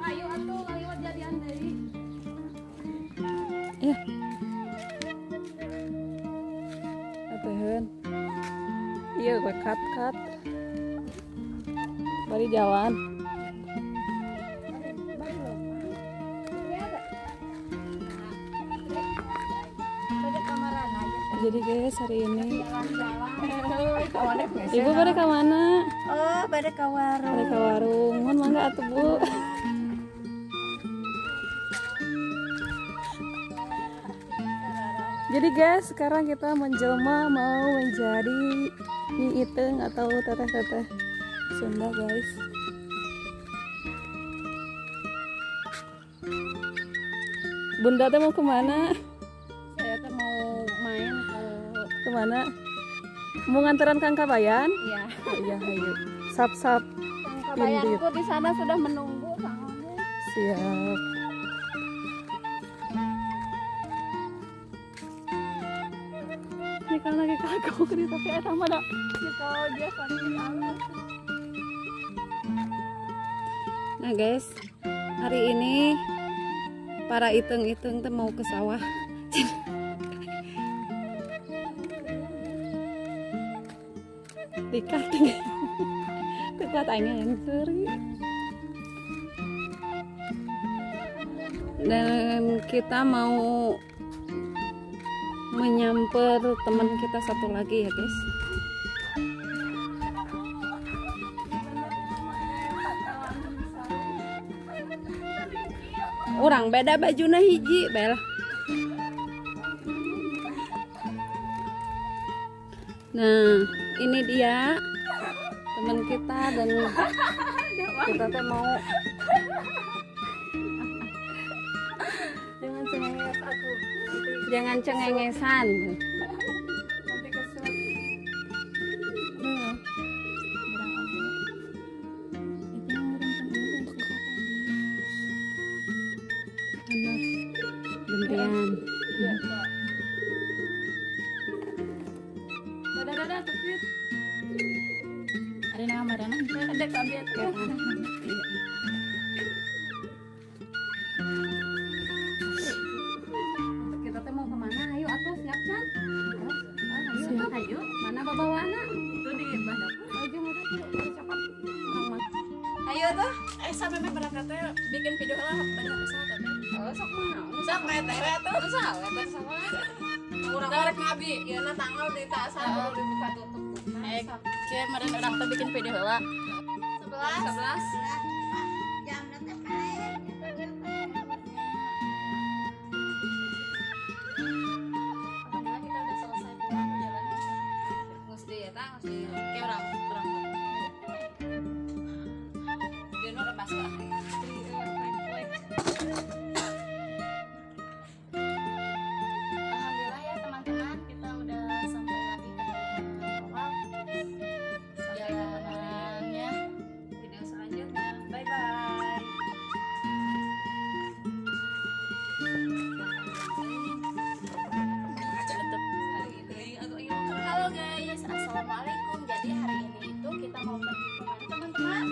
Ayo atuh ngaliwat jadian deui. Ya. Atuheun. Iya gue cut-cut. Bari jalan. Jadi guys, hari ini Ibu pada ke mana? Oh, pada ke warung. Pada ke warung. Mohon mangga atuh, Bu. Jadi guys, sekarang kita menjelma mau menjadi Nyi Iteung atau teteh-teteh Sunda, guys. Bunda teh mau kemana? Saya teh mau main ke kemana? Mau nganteran Kang Kabayan? Iya. Oh, iya, ayo. Sap-sap. Kang Kabayanku di sana sudah menunggu, Kang. Siap. Ini kan lagi kagok nih, tapi eta mah da kalau biasanya alus. Nah guys, hari ini para iteung-iteung teh mau ke sawah. Dikat teu kuat aing yang. Dan kita mau menyamper teman kita satu lagi ya guys. Orang beda bajuna hiji bel. Nah ini dia teman kita dan kita teh mau jangan cengenges aku. Jangan cengengesan. Nanti kesel. Benar. Gantian. Dadah dadah tepit. Ada nama mana? Ada kabiat. Kita teh mau kemana? Ayo atuh siap Chan? Ayo, ayo. Mana babawana? Itu di dapur. Ayo cepat. Ayo tuh. Sampai berangkatnya bikin video lah pada pesawat teh. Oh, sok mau. Sok mah teh atuh. Sok teh sama. Urang rek ngabi, ieu na tanggal di tasan kudu dibuka tutup. Kieu meureun urang teh bikin video heula. 11 11. Jamna teh pae. Alhamdulillah kita udah selesai pulang jalan. Geus deui eta, geus deui. Oke, urang urang. Deno lepas ka. Alhamdulillah ya teman-teman, kita udah sampai lagi ke rumah. Jalanannya video selanjutnya. Bye bye. Halo guys, assalamualaikum. Jadi hari ini itu kita mau pergi kemana teman-teman?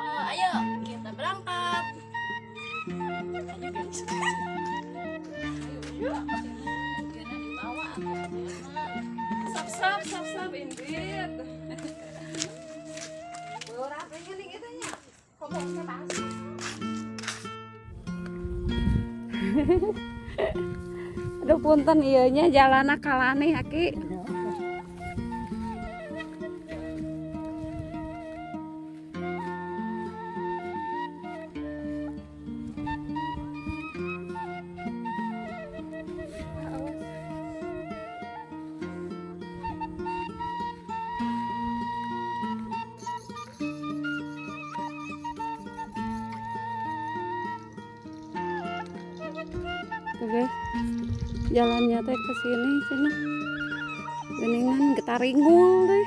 Oh, ayo kita berangkat. Ayo guys. Ayo. Kena dibawa. Sap sap sap sap indit. Beurap ini gitu nya. Kok bosnya pasti. Aduh punten ieu nya jalana kalaneh aki. Oke, jalannya teh ke sini sini, geningan getaringul deh.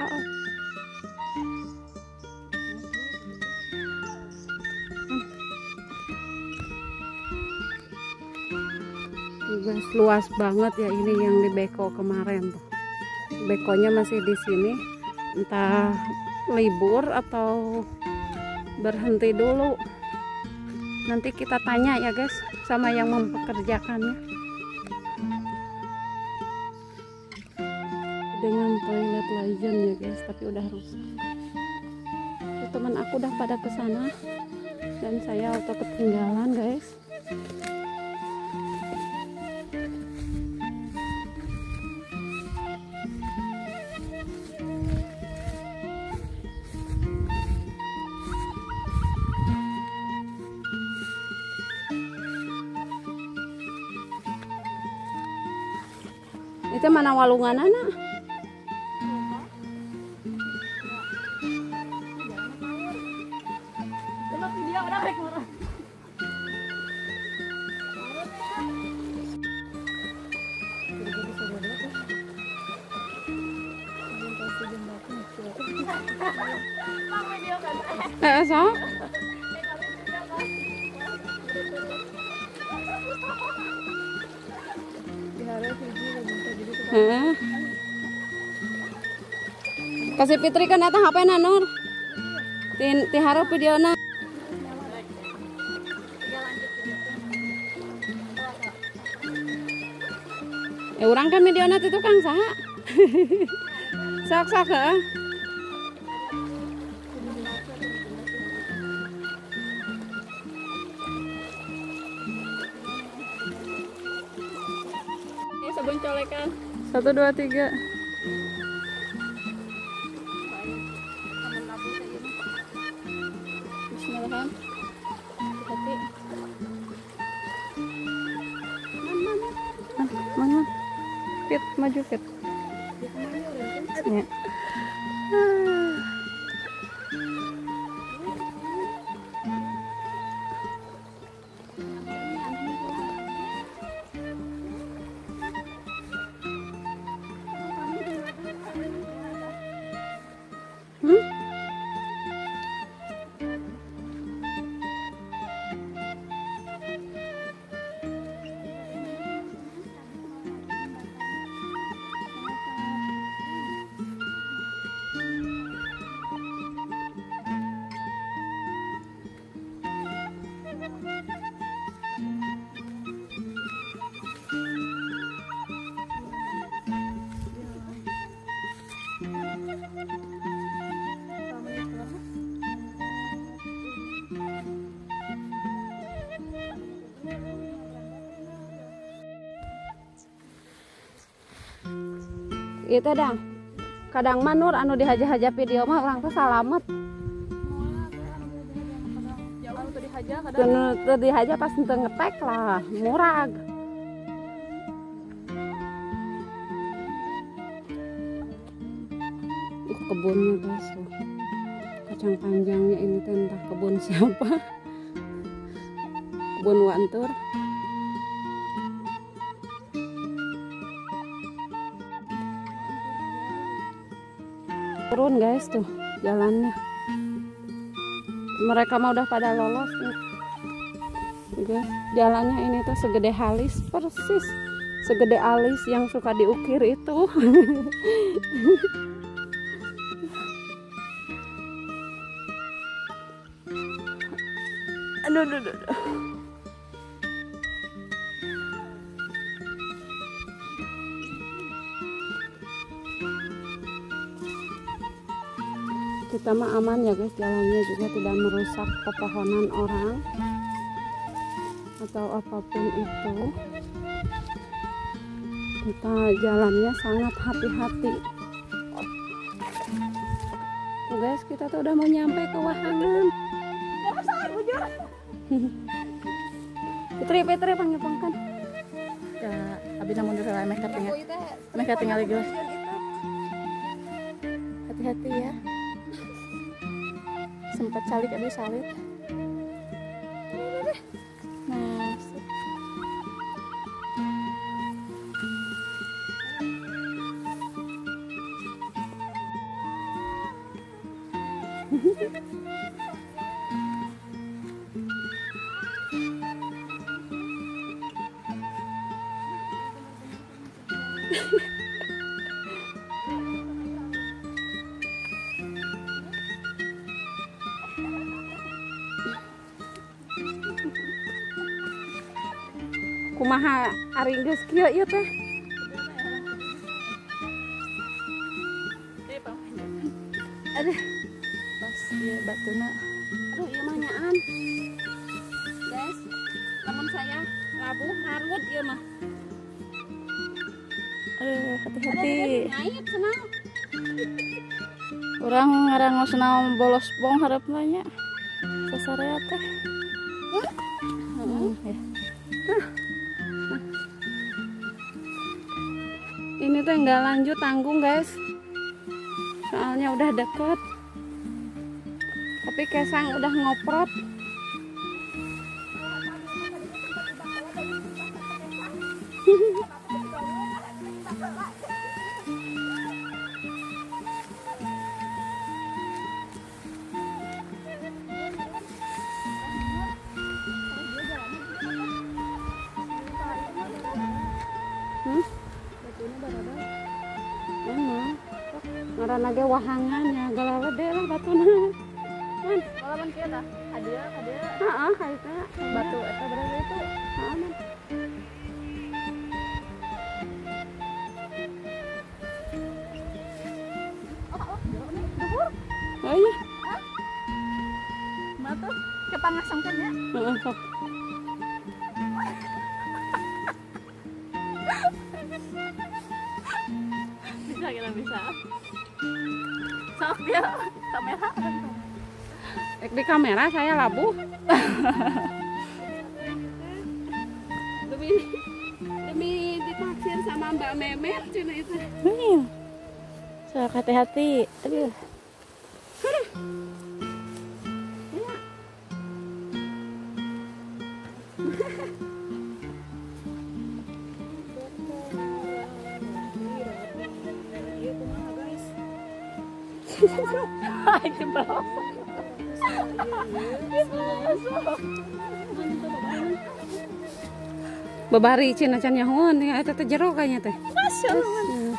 Oh. Guys, luas banget ya ini yang di beko kemarin tuh. Bekonya masih di sini, entah libur atau berhenti dulu. Nanti kita tanya ya guys sama yang mempekerjakannya. Dengan toilet legend ya guys, tapi udah rusak. Teman aku udah pada kesana dan saya auto ketinggalan guys. Itu mana walungan anak? So? Kasih Fitri kan datang HP na Nur. Ti hareup videona. Urang kan videona ti tukang saha? Sok sok heuh. Ini sabun colekan. 1 2 3. Bismillahirrahmanirrahim. Hati. Mana? Fit, maju fit. Ya. Itu dah. Kadang mah Nur anu dihaja-haja video mah orang teh salamet. Teu dihaja pas teu ngetek lah, murag. Kebunnya guys tuh. Kacang panjangnya ini teh entah kebun siapa. Kebun Wantur. Turun guys tuh jalannya. Mereka mah udah pada lolos nih. Guys, jalannya ini tuh segede alis persis. Segede alis yang suka diukir itu. Aduh, aduh, aduh. Kita mah aman ya guys, jalannya juga tidak merusak pepohonan orang atau apapun itu. Kita jalannya sangat hati-hati. Tuh guys, kita tuh udah mau nyampe ke Wahangan. Fitri, Fitri panggil-panggilkan. Ya, abi namun mundur lah, mereka tinggal. Mereka tinggal lagi. Hati-hati ya. Sempat calik abi salit. Nah, Kumaha ari geus kieu ieu teh? Aduh. Pas ieu batuna. Aduh, ieu mah nyaan. Guys, lamun saya labuh harut ieu mah. Aduh, hati-hati. Nyait cenah. Urang ngarangosna bolos bong hareup mah nya. Sasarea teh. Heeh, ya. Ini tuh nggak lanjut tanggung guys, soalnya udah deket, tapi kesang udah ngoprot. Emang ngaranna ge wahangan ya galawede lah batuna. Man, lamun kieu tah, hadieu hadieu. Heeh, ka batu eta berapa itu? Heeh, man. Oh, duhur. Oh iya. Hah? Mah tuh kepangasongkeun ya? Heeh, sok. Bisa kita bisa. Sok ya kamera. Di kamera saya labuh. Demi ditaksir sama Mbak Memet cina itu. Sok hati-hati. Aduh. Aduh. Ya. Babari cina can nyahoan eta teh jero kayaknya teh. Masyaallah.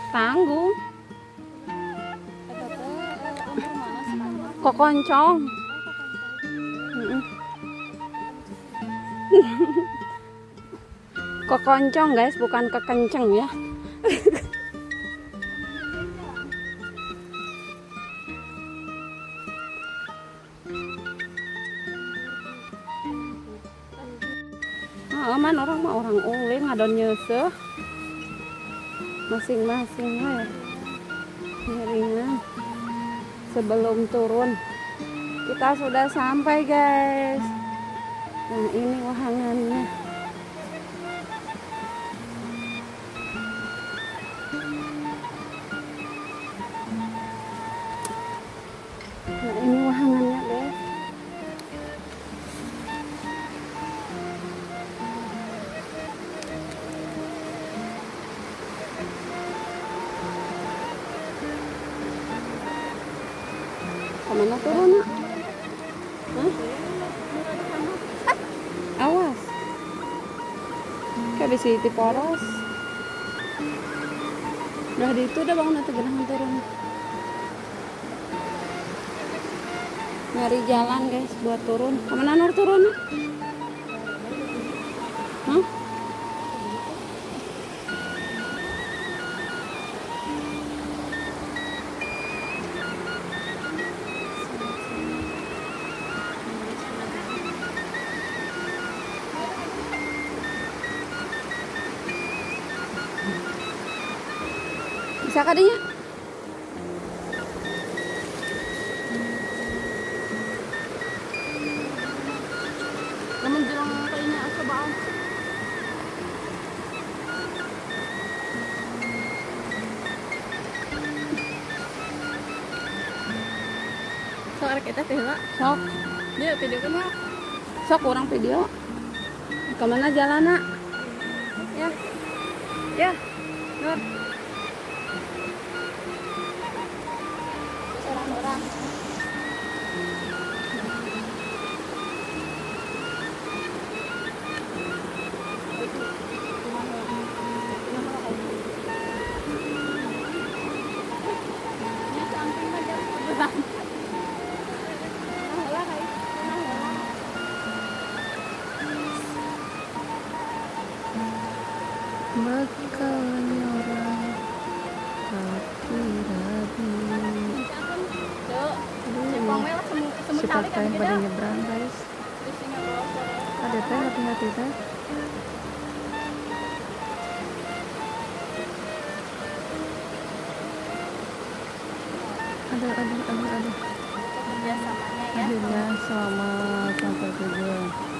Tanggung. Kokoncong. Kokoncong guys, bukan kekenceng ya. Nah, man orang mah orang ulin ngadon nyeuseuh. Masing-masing we. Miringan. Sebelum turun. Kita sudah sampai guys. Nah, ini wahangannya. Nah, ini wahangannya guys. Kemana turun nak? Hah? Awas. Kayak bisa diporos. Udah di itu udah bangun atau genahan turun. Nyari jalan guys buat turun. Kemana Nur turun? Hah? Bisa kadinya? Namun jelang kayaknya asa baal. Sok arek eta teh heula. Sok. Dia video kan mah. Sok orang video. Kemana jalanna? Ya. Ya. Nur. Orang-orang. Celakanya orang kaki rabi. Si teteh pada nyebrang guys. Ada teh, hati-hati teh. Aduh, aduh, aduh, aduh. Akhirnya selamat sampai tujuan.